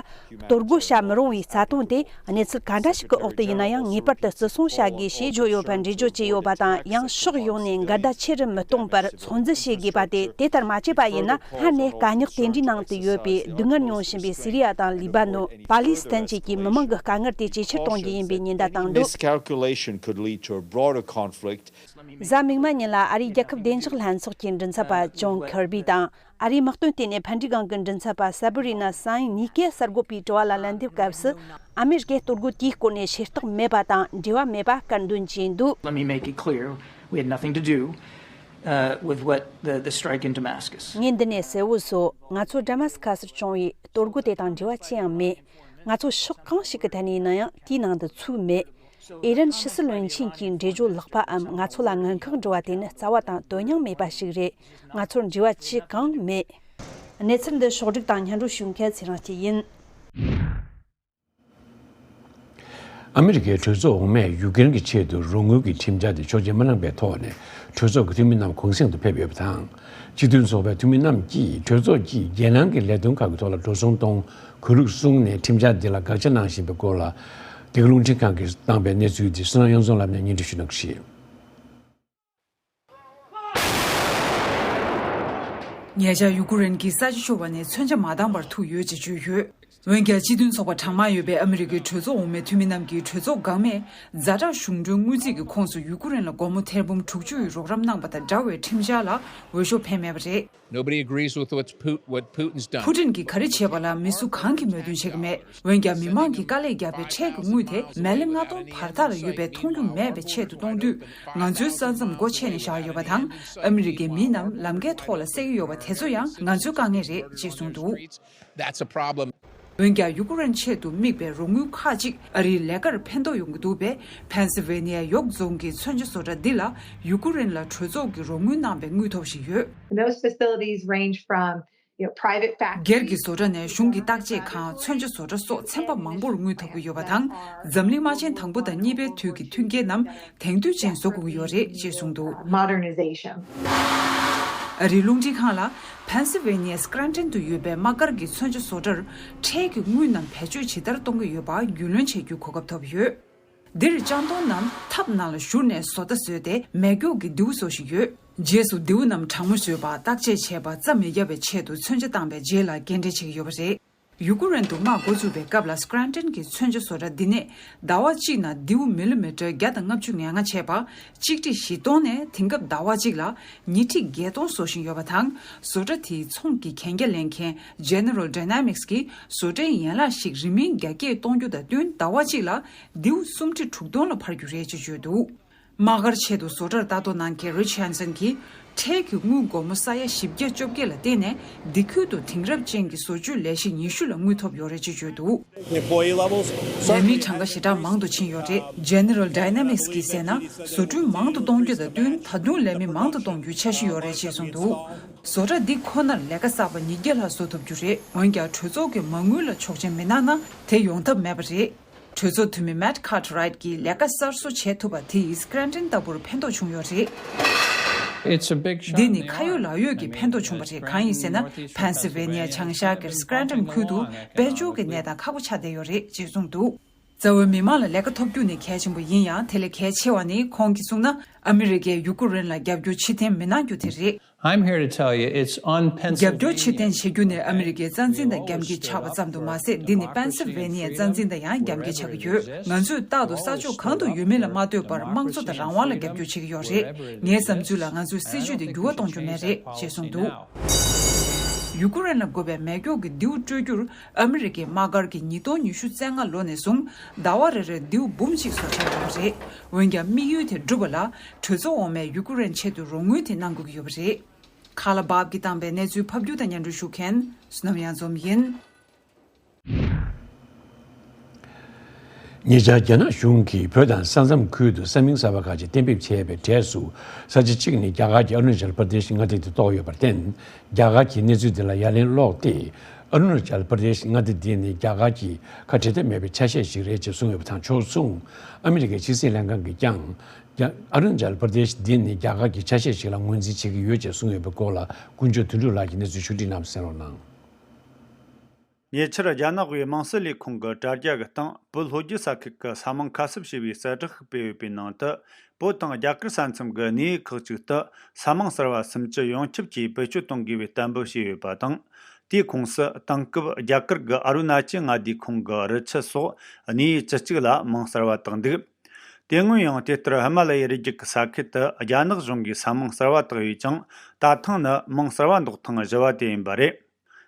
གཏོར་རྒོལ་བྱ་མི་རུང་བའི་རྩ་དོན་དེ་གནས་ཚུལ་ག་འདྲ་ཞིག་གི་འོག་ཏུ་ཡིན་ན་ཡང་ངེས་པར་དུ་བརྩི་སྲུང་བྱ་དགོས་ཞེས་བརྗོད་ཡོད་པར་འགྲེལ་བརྗོད་བྱས་ཡོད་པ་དང་། ཡང་ཕྱོགས་ཡོངས་ནས་འགལ་ཟླ་ཆེ་རུ་མི་གཏོང་བར་ཚོད་འཛིན་བྱེད་དགོས་པ་སྟེ། དེ་ལྟར་མ་བྱས་པ་ཡིན་ན་སྔར་ནས་དཀའ་རྙོག་དེ་འདྲའི་ནང་དུ་ཡོད་པའི་སྡུག་བསྔལ་མྱོང་བཞིན་པའི་སི་རི་ཡ་དང་ལི་བ་ནོན། པ་ལི་སི་ཐན་བཅས་ཀྱི་མི་མང་གི་དཀའ་ངལ་དེ་ཇེ་ཆེར་གཏོང་རྒྱུ་ཡིན་པའི་ཉེན་བརྡ་བཏང་འདུག Miscalculation could lead to a broader conflict. གཟའ་མིག་དམར་ཉིན་ལ་ཨ་རིའི་རྒྱལ་ཁབ་བདེ་འཇགས་ལྷན་ཚོགས་ཀྱི་མགྲིན་ཚབ་པ་ཇོན་ཁེར་བྷི་དང་། ཨ་རིའི་དམག་དོན་ལྟེ་གནས་ཕན་འབྲས་སྒང་གི་མགྲིན་ཚབ་པ་སེ་བྷི་རི་ན་སན་གཉིས་ཀས་གསར་འགོད་པའི་དྲི་བ་ལ་ལན་འདེབས་སྐབས་སུ། ཨ་མེ་རི་ཀས་གཏོར་རྒོལ་དེའི་སྐོར་ནས་ཤེས་རྟོགས་མེད་པ་དང་འབྲེལ་བ་མེད་པ་སྐད་འདོན་བྱས་འདུག Let me make it clear, we had nothing to do, uh, with what the, the strike in Damascus. ངས་འདི་ནས་གསལ་བོ་བཟོ། ང་ཚོ་ཌ་མ་སི་ཁ་སར་བྱུང་བའི་གཏོར་རྒོལ་དེ་དང་འབྲེལ་བ་ཅི་ཡང་མེད། ང་ཚོ་ཕྱོགས་གང་ཞིག་གི་ཐད་ནས་ཡིན་ན་ཡང་དེའི་ནང་དུ་ཚུད་མེད། ཨི་རན་ཕྱི་སྲིད་བློན་ཆེན་གྱིས་འགྲེལ་བརྗོད་ལྷག་པའམ་ང་ཚོ་ལ་ངན་ཁག་འགྲོ་བ་དེ་ནི་རྩ་བ་དང་དོན་སྙིང་མེད་པ་ཞིག་རེད། ང་ཚོར་འབྲེལ་བ་ཅི་གང་མེད། གནས་ཚུལ་འདི་ཕྱོགས་སྒྲིག་དང་སྙན་སྒྲོན་ཞུ་མཁན་ཚེ་རིང་སྐྱིད་ཡིན། ཨ་མི་རི་ཀའི་གྲོས་ཚོགས་འོག་མས་ཡུ་ཀེ་རེན་གྱི་ཆེད་དུ་རོགས་དངུལ་གྱི་ཁྲིམས་འཆར་དེ་ཆོག་མཆན་མ་གནང་པའི་ཐོག་ནས་གྲོས་ཚོགས་ཀྱི་འཐུས་མི་རྣམས་གུང་གསེང་དུ་ཕེབས་ཡོད་པ་དང་། སྤྱི་མཐུན་ཚོགས་པའི་འཐུས་མི་རྣམས་ཀྱིས་གྲོས་ཚོགས་ཀྱིས་རྒྱལ་ནང་གི་ལས་དོན་ཁག་གི་ཐོག་ལ་འགྲོ་སོང་གཏོང་གུས་ལུགས་བསྲུངས་ནས་ཁྲིམས་འཆར་འདི་ལ་དགག་བྱ་གནང་བཞིན་པའི་སྐོར་ལ། འདི་ག་རླུང་འཕྲིན་ཁང་གིས་བཏང་པའི་གནས་ཚུལ་འདི་བསོད་ནམས་དབྱངས་འཛོམས་ལགས་ནས་སྙན་སྒྲོན་ཞུ་གནང་གི་རེད། ཉེ་ཆར་ཡུ་ཀུ་རེན་གྱིས་ས་ཆ་ཤོར་བ་ནས་མཚོན་ཆ་མ་འདང་བར་ཐུག་ཡོད་ཅེས་བརྗོད་ཡོད། འོན་ཀྱང་སྤྱི་མཐུན་ཚོགས་པ་གྲངས་མང་ཡོད་པའི་ཨ་མི་རི་ཀའི་གྲོས་ཚོགས་འོག་མའི་འཐུས་མི་རྣམས་ཀྱིས་གྲོས་ཚོགས་འགག་མེད་ཛ་དྲག་གཞུང་གྲོན་དངུལ་རྩིས་ཀྱི་ཁོངས་སུ་ཡུ་ཀུ་རེན་ལ་སྒོར་མོ་ཐེར་འབུམ་དྲུག་ཅུ་ཡི་རོགས་རམ་གནང་པ་དང་འདྲ་བའི་ཁྲིམས་འཆར་ལ་འོས་ཤོག་འཕེན་མེད་པ་རེད། Nobody agrees with what's Pu- what Putin's done. ཕུ་ཏིན་གྱིས་ག་རེ་བྱས་པ་ལ་མི་སུ་གང་གིས་མོས་མཐུན་བྱེད་ཀྱི་མེད། འོན་ཀྱང་མི་མང་གིས་དཀའ་ལས་བརྒྱབ་པའི་ཁྲལ་གྱི་དངུལ་དེ་མལ་ལེ་ལྔ་སྟོང་བར་ཐག་ལ་ཡོད་པའི་མཐོང་རྒྱུ་མེད་པའི་ཆེད་དུ་གཏོང་དུས། ང་ཚོའི་ས་མཚམས་སྒོ་ཕྱེ་ནས་བཞག་ཡོད་པ་དང་། ཨ་མི་རི་ཀའི་མི་རྣམས་ལམ་ཁའི་ཐོག་ལ་བསད་ཀྱི་ཡོད་པ་དེ་ཚོ་ཡང་ང་ཚོའི་དཀའ་ངལ་རེད་ཅེས་གསུངས་འདུག That's a problem. འོན་ཀྱང་ཡུ་ཀུ་རེན་ཆེད་དུ་དམིགས་པའི་རོགས་དངུལ་ཁག་ཅིག་ཨ་རིའི་ལས་ཀར་ཕན་ཐོགས་ཡོང་གི་འདུག་པས། ཕེན་སི་ཝེ་ནི་ཡ་ཡོག་རྫོང་གི་མཚོན་ཆ་བཟོ་གྲྭ་འདི་ལ་ཡུ་ཀུ་རེན་ལ་གྲོས་ཚོགས་ཀྱིས་རོགས་དངུལ་གནང་པའི་དངུལ་ཐོབ་བཞིན་ཡོད། Those facilities range from, you know, private factories. སྒེར་གྱི་བཟོ་གྲྭ་ནས་གཞུང་གི་བརྟག་དཔྱད་ཁང་། མཚོན་ཆ་བཟོ་གྲྭ་སོགས་ཚན་པ་མང་པོར་དངུལ་ཐོབ་ཀྱི་ཡོད་པ་དང་། འཛམ་གླིང་དམག་ཆེན་དང་པོ་དང་གཉིས་པའི་དུས་ཀྱི་མཐུན་རྐྱེན་རྣམས་དེང་དུས་ཅན་བཟོ་དགོས་ཀྱི་ཡོད་རེད་ཅེས་གསུངས་འདུག Modernization. ཨ་རིའི་རླུང་འཕྲིན་ཁང་ལ་ཕེན་སི་ཝེ་ནི་ཡའི་སྐྲན་ཊན་དུ་ཡོད་པའི་དམག་སྒར་གྱི་མཚོན་ཆ་བཟོ་གྲྭར་ཁྲལ་གྱི་དངུལ་རྣམས་བེད་སྤྱོད་ཇི་ལྟར་གཏོང་གི་ཡོད་པ་རྒྱུས་ལོན་བྱེད་རྒྱུའི་གོ་སྐབས་ཐོབ་ཡོད། འདིར་ལྕང་སྡོང་རྣམས་ཐབ་ནང་ལ་བཞུར་ནས་བཟོ་ལྟ་བཟོས་ཏེ་མེ་སྒྱོགས་ཀྱི་མདེའུ་བཟོ་བཞིན་ཡོད། རྗེས་སུ་མདེའུ་རྣམས་གྲང་མོ་བཟོས་པ། བརྟག་དཔྱད་བྱས་པ། རྩྭ་མི་བརྒྱབ་པའི་ཆེད་དུ་མཚོན་ཆ་བཏང་པའི་རྗེས་ལ་སྐྱེལ་འདྲེན་བྱེད་ཀྱི་ཡོད་པ་རེད། ཡུ་ཀུ་རེན་དུ་དམག་འགོ་བཙུགས་པའི་སྐབས་ལ་སྐྲན་ཊན་གྱི་མཚོན་ཆ་བཟོ་གྲྭ་འདི་ནས་ཟླ་བ་གཅིག་ནང་མདེའུ་མི་ལི་མི་ཊར་བརྒྱ་དང་ལྔ་བཅུ་ང་ལྔ་ཆད་པ། གཅིག་ཁྲི་བཞི་སྟོང་ནས་དེང་སྐབས་ཟླ་བ་གཅིག་ལ་ཉིས་ཁྲི་བརྒྱད་སྟོང་བཟོ་བཞིན་ཡོད་པ་དང་། བཟོ་གྲྭ་དེའི་ཚོང་གི་གན་རྒྱ་ལེན་མཁན་General Dynamics གིས་བཟོ་གྲྭའི་ཡན་ལག་ཞིག་རིན་མིན་རྒྱ་སྐྱེད་གཏོང་རྒྱུ་དང་བསྟུན། ཟླ་བ་གཅིག་ལ་མདེའུ་སུམ་ཁྲི་དྲུག་སྟོང་ལ་འཕར་རྒྱུ་རེད་ཅེས་བརྗོད་འདུག་དམག་སྒར་ཆེད་དུ་བཟོ་གྲྭར་ལྟ་རྟོག་གནང་མཁན་Rich Hansen གྱིས། ཁྲལ་གྱི་དངུལ་སྒོར་མོ་ས་ཡ་བཞི་བརྒྱ་བཅོ་བརྒྱད་ལ་བརྟེན་ནས་འདི་ཁུལ་དུ་དེང་རབས་ཅན་གྱི་བཟོ་བཅོས་ལས་གཞི་ཉི་ཤུ་ལ་དངུལ་ཐོབ་ཡོད་རེད་ཅེས་བརྗོད་འདུག Employee levels ལས་མིའི་གྲངས་ཀ་ཞེ་དྲག་མང་དུ་ཕྱིན་ཡོད་རེད། General Dynamics གིས་ཟེར་ན། བཟོ་སྐྲུན་མང་དུ་གཏོང་རྒྱུ་དང་བསྟུན། ད་དུང་ལས་མི་མང་དུ་གཏོང་རྒྱུའི་འཆར་གཞི་ཡོད་རེད་ཅེས་གསུངས་འདུག་བཟོ་གྲྭ་འདི་ཁོ་ནར་ལས་ཀ་གསར་པ་ཉིས་བརྒྱ་ལྷག་བཟོ་ཐུབ་རྒྱུ་རེད། འོན་ཀྱང་གྲོས་ཚོགས་ཀྱི་མ་དངུལ་ལ་ཆོག་མཆན་མི་གནང་ན་དེ་ཡོང་ཐབས་མེད་པ་རེད། གྲོས་ཚོགས་འཐུས་མི་Matt Cartwright གྱིས་ལས་ཀ་གསར་བཟོ་བྱས་ཐུབ་པ་དེས་སྐྲན་ཊན་ལྟ་བུར་ཕན་ཐོགས་བྱུང་ཡོད་རེད། It's a big shot in the arm. འདི་ནི་ཁ་ཡོད་ལག་ཡོད་ཀྱི་ཕན་ཐོགས་བྱུང་བ་རེད། གང་ཡིན་ཟེར་ན། ཕེན་སི་ཝེ་ནི་ཡ་བྱང་ཤར་གྱི་སྐྲན་ཊན་ཁུལ་དུ་དཔལ་འབྱོར་གྱི་གནས་སྟངས་ཁག་པོ་ཆགས་བསྡད་ཡོད་རེད་ཅེས་གསུངས་འདུག་རྩ་བའི་མི་མང་ལ་ལས་ཀ་ཐོབ་རྒྱུ་ནི་གལ་ཆེན་པོ་ཡིན་ཡང་། དེ་ལས་གལ་ཆེ་བ་ནི་ཁོང་གིས་གསུངས་ན། ཨ་མི་རི་ཀས་ཡུ་ཀུ་རེན་ལ་རྒྱབ་སྐྱོར་ཕྱིར་འཐེན་མི་གནང་རྒྱུ་དེ་རེད། I'm here to tell you, it's on Pennsylvania. རྒྱབ་སྐྱོར་ཕྱིར་འཐེན་བྱེད་རྒྱུ་ནི་ཨ་མི་རི་ཀའི་རྩ་འཛིན་དང་རྒྱབ་འགལ་ཆགས་པ་ཙམ་དུ་མ་ཟད། འདི་ནི་པེན་སི་ཝེ་ནི་ཡའི་རྩ་འཛིན་དང་ཡང་རྒྱབ་འགལ་ཆགས་ཀྱི་ཡོད། ང་ཚོས་རྟག་ཏུ་ས་ཕྱོགས་གང་དུ་ཡོད་མིན་ལ་མ་ལྟོས་པར་དམངས་གཙོ་དང་རང་དབང་ལ་རྒྱབ་སྐྱོར་བྱེད་ཀྱི་ཡོད་རེད། ངའི་བསམ་ཚུལ་ལ་ང་ཚོའི་སྲིད་ཇུས་དེ་འགྱུར་བ་གཏོང་རྒྱུ་མེད་རེད་ཅེས་གསུངས་འདུག་ཡུ་ཀུ་རེན་ལ་དགོས་པའི་མེ་སྒྱོགས་ཀྱི་མདེའུ་སྤྲོད་རྒྱུར་ཨ་མི་རི་ཀའི་དམག་སྒར་གྱིས་ཉིས་སྟོང་ཉི་ཤུ་རྩ་ལྔ་ལོ་ནས་བཟུང་ཟླ་བ་རེ་རེར་མདེའུ་འབུམ་གཅིག་བཟོ་འཆར་ཡོད་པ་རེད། འོན་ཀྱང་དམིགས་ཡུལ་དེ་འགྲུབ་པ་ལ་གྲོས་ཚོགས་འོག་མས་ཡུ་ཀུ་རེན་ཆེད་དུ་རོགས་དངུལ་དེ་གནང་དགོས་ཀྱི་ཡོད་པ་རེད། ཁ་ལ་བབ་ཀྱིས་བཏང་པའི་གནས་ཚུལ་ཕབ་སྒྱུར་དང་སྙན་སྒྲོན་ཞུ་མཁན་བསོད་ནམས་གཡང་འཛོམས་ཡིན། ཉེ་ཆར་རྒྱ་ནག་གཞུང་གིས་བོད་དང་ས་མཚམས་ཁུལ་དུ་ས་མིང་གསར་པ་ཁག་ཅིག་གཏན་འབེབས་བྱས་པའི་གྲས་སུ། ས་ཆ་གཅིག་ནི་རྒྱ་གར་གྱི་ཨ་རུ་ན་ཅལ་པར་དེ་ཤི་མངའ་སྡེ་དེ་གཏོགས་ཡོད་པར་བརྟེན། རྒྱ་གར་གྱིས་གནས་ཚུལ་འདི་ལ་ཡ་ལན་སློག་སྟེ། ཨ་རུ་ན་ཅལ་པར་དེཤ་མངའ་སྡེ་འདི་ནི་རྒྱ་གར་གྱི་ཁ་བྲལ་ཐབས་མེད་པའི་ཆ་ཤས་ཤིག་རེད་ཅེས་གསུངས་ཡོད་པ་དང་། ཕྱོགས་མཚུངས་ཨ་མི་རི་ཀའི་ཕྱི་སྲིད་ལྷན་ཁང་གིས་ཀྱང་རྒྱ་ཨ་རུ་ན་ཅལ་པར་དེཤ་འདི་ནི་རྒྱ་གར་གྱི་ཆ་ཤས་ཤིག་ལ་ངོས་འཛིན་བྱེད་ཀྱི་ཡོད་ཅེས་གསུངས་ཡོད་པའི་སྐོར་ལ་ཀུན་སྤྱོད་དོན་གྲུབ་ལགས་ཀྱིས་གནས་ཚུལ་ཕྱོགས་སྒྲིག་གནང་བ་གསན་རོགས་གནང་། ཉེ་ཆར་རྒྱ་ནག་པའི་དམངས་སྲིད་ལས་ཁུངས་ཀྱི་དྲ་རྒྱ་གི་སྟེང་བོད་ལྷོ་རྒྱུད་ས་ཁུལ་གྱི་ས་མིང་ཁ་གསབ་ཞེས་པའི་གསལ་བསྒྲགས་ཤིག་སྤེལ་ཡོད་པའི་ནང་དུ། བོད་དང་རྒྱ་གར་ས་མཚམས་ཀྱི་གནས་ཡུལ་ཁག་ཅིག་ཏུ་ས་མིང་གསར་བ་སུམ་ཅུ་ཡོངས་ཁྱབ་ཀྱིས་བེད་སྤྱོད་གཏོང་དགོས་པའི་གཏན་འབེབས་བྱས་ཡོད་པ་དང་། དེའི་ཁོངས་སུ་དེང་སྐབས་རྒྱ་གར་གྱི་ཨ་རུ་ན་ཅལ་མངའ་སྡེའི་ཁོངས་ཀྱི་རི་ཆུ་སོགས་གནས་ཡུལ་བཅུ་གཅིག་ལ་མིང་གསར་བ་བཏགས་འདུག་དེ་སྔོན་ཡང་དེ་ལྟར་ཧི་མ་ལ་ཡའི་རི་རྒྱུད་ཀྱི་ས་ཁུལ་དུ་རྒྱ་ནག་གཞུང་གིས་ས་མིང་གསར་བ་བཏགས་ཡོད་ཅིང་། ད་ཐེངས་ནི་མིང་གསར་བ་འདོགས་ཐེངས་བཞི་བ་དེ་ཡིན་པ་རེད།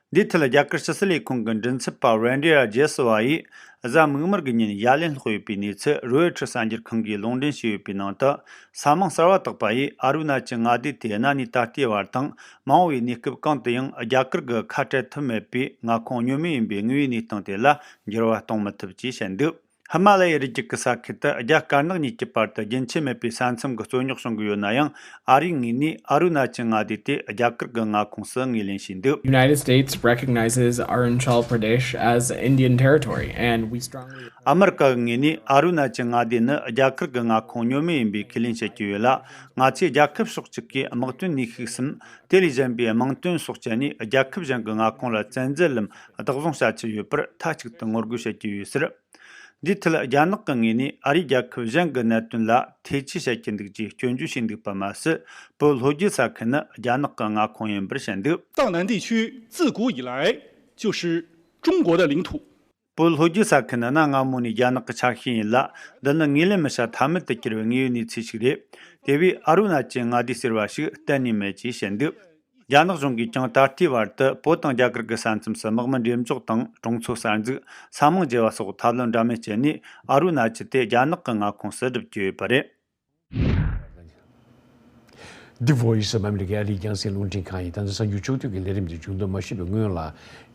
འདིའི་ཐད་རྒྱ་གར་ཕྱི་སྲིད་ལས་ཁུངས་ཀྱི་མགྲིན་ཚབ་པ་རེན་ཌི་ཡ་ཇེ་སི་ཝ་ཡིས་གཟའ་མིག་དམར་གྱི་ཉིན་ཡ་ལན་སློག་ཡོད་པའི་གནས་ཚུལ་རོའི་ཊར་གསར་འགྱུར་ཁང་གིས་ལུང་འདྲེན་བྱས་ཡོད་པའི་ནང་དུ། ས་མིང་གསར་བ་བཏགས་པ་ཡིས་ཨ་རུ་ན་ཅལ་མངའ་སྡེ་དེ་གནའ་ནས་ད་ལྟའི་བར་དང་། མ་འོངས་པའི་གནས་སྐབས་གང་དུ་ཡང་རྒྱ་གར་གྱི་ཁ་བྲལ་ཐབས་མེད་པའི་མངའ་ཁོངས་གཉོས་མེད་ཡིན་པའི་དངོས་ཡོད་གནས་སྟངས་དེ་ལ་འགྱུར་བ་གཏོང་མི་ཐུབ་ཅེས་བཤད་འདུག་ཧི་མ་ལ་ཡའི་རི་རྒྱུད་ཀྱི་ས་ཁུལ་དུ་རྒྱ་དཀར་ནག་གཉིས་ཀྱི་བར་དུ་རྒྱུན་ཆད་མེད་པའི་ས་མཚམས་ཀྱི་རྩོད་རྙོག་བྱུང་གི་ཡོད་ན་ཡང་། ཨ་རིའི་ངོས་ནས་ཨ་རུ་ན་ཅལ་མངའ་སྡེ་དེ་རྒྱ་གར་གྱི་མངའ་ཁོངས་སུ་ངོས་ལེན་བྱས་འདུག United States recognizes Arunachal Pradesh as Indian territory, and we strongly ཨ་མི་རི་ཀ་གི་ངོས་ནས་ཨ་རུ་ན་ཅལ་མངའ་སྡེ་ནི་རྒྱ་གར་གྱི་མངའ་ཁོངས་གཉོས་མེད་ཡིན་པའི་ཁས་ལེན་བྱེད་ཀྱི་ཡོད་ལ། ང་ཚོས་རྒྱལ་ཁབ་ཕྱོགས་གཅིག་གིས་དམག་དོན་ནུས་ཤུགས་སམ། དེ་ལས་གཞན་པའི་དམངས་དོན་སོགས་སྤྱད་ནས་རྒྱལ་ཁབ་གཞན་གྱི་མངའ་ཁོངས་ལ་བཙན་འཛུལ་ལམ་བདག་བཟུང་བྱ་ཆེད་ཡོད་པར་མཐའ་གཅིག་ཏུ་ངོ་རྒོལ་བྱེད་ཀྱི་ཡོད་ཟེར། འདིའི་ཐད་རྒྱ་ནག་གི་ངོས་ནས་ཨ་རིས་རྒྱལ་ཁབ་གཞན་གྱི་གནད་དོན་ལ་ཐེ་ཇུས་བྱེད་ཀྱི་འདུག་ཅེས་སྐྱོན་བརྗོད་བྱས་འདུག་པ་མ་ཟད། བོད་ལྷོ་རྒྱུད་ས་ཁུལ་ནི་རྒྱ་ནག་གི་མངའ་ཁོངས་ཡིན་པར་བཤད་འདུག藏南地区自古以来就是中国的领土。 བོད་ལྷོ་རྒྱུད་ས་ཁུལ་ནི་གནའ་སྔ་མོ་ནས་རྒྱ་ནག་གི་ཆ་ཤས་ཡིན་ལ། འདི་ནི་ངོས་ལེན་མི་བྱ་ཐབས་མེད་དུ་གྱུར་བའི་དངོས་ཡོད་གནས་ཚུལ་ཞིག་རེད། དེ་བས་ཨ་རུ་ན་ཅལ་མངའ་སྡེ་ཟེར་བ་ཞིག་གཏན་ནས་མེད་ཅེས་བཤད་འདུག་རྒྱ་ནག་གཞུང་གིས་ཀྱང་ད་ལྟའི་བར་དུ་བོད་དང་རྒྱ་གར་གྱི་ས་མཚམས་སུ་དམག་མི་འགྲེམས་འཇོག་དང་། གྲོང་ཚོ་གསར་འཛུགས། ས་མིང་བརྗེ་བ་སོགས་ཐབས་ལམ་འདྲ་མིན་སྤྱད་ནས། ཨ་རུ་ན་ཅལ་དེ་རྒྱ་ནག་གི་མངའ་ཁོངས་སུ་སྒྲུབ་ཀྱི་ཡོད་པ་རེད། འདི་བྷོ་ཡིས་ཨོཕ་ཨ་མི་རི་ཀའི་ཨ་རིའི་རྒྱང་སྲིང་རླུང་འཕྲིན་ཁང་ཡིན། ད་ལྟ་གསར་འགྱུར་ཕྱོགས་བསྡུས་ཀྱི་ལས་རིམ་འདི་མཇུག་བསྡོམས་མ་ཞུས་པའི་སྔོན་ལ།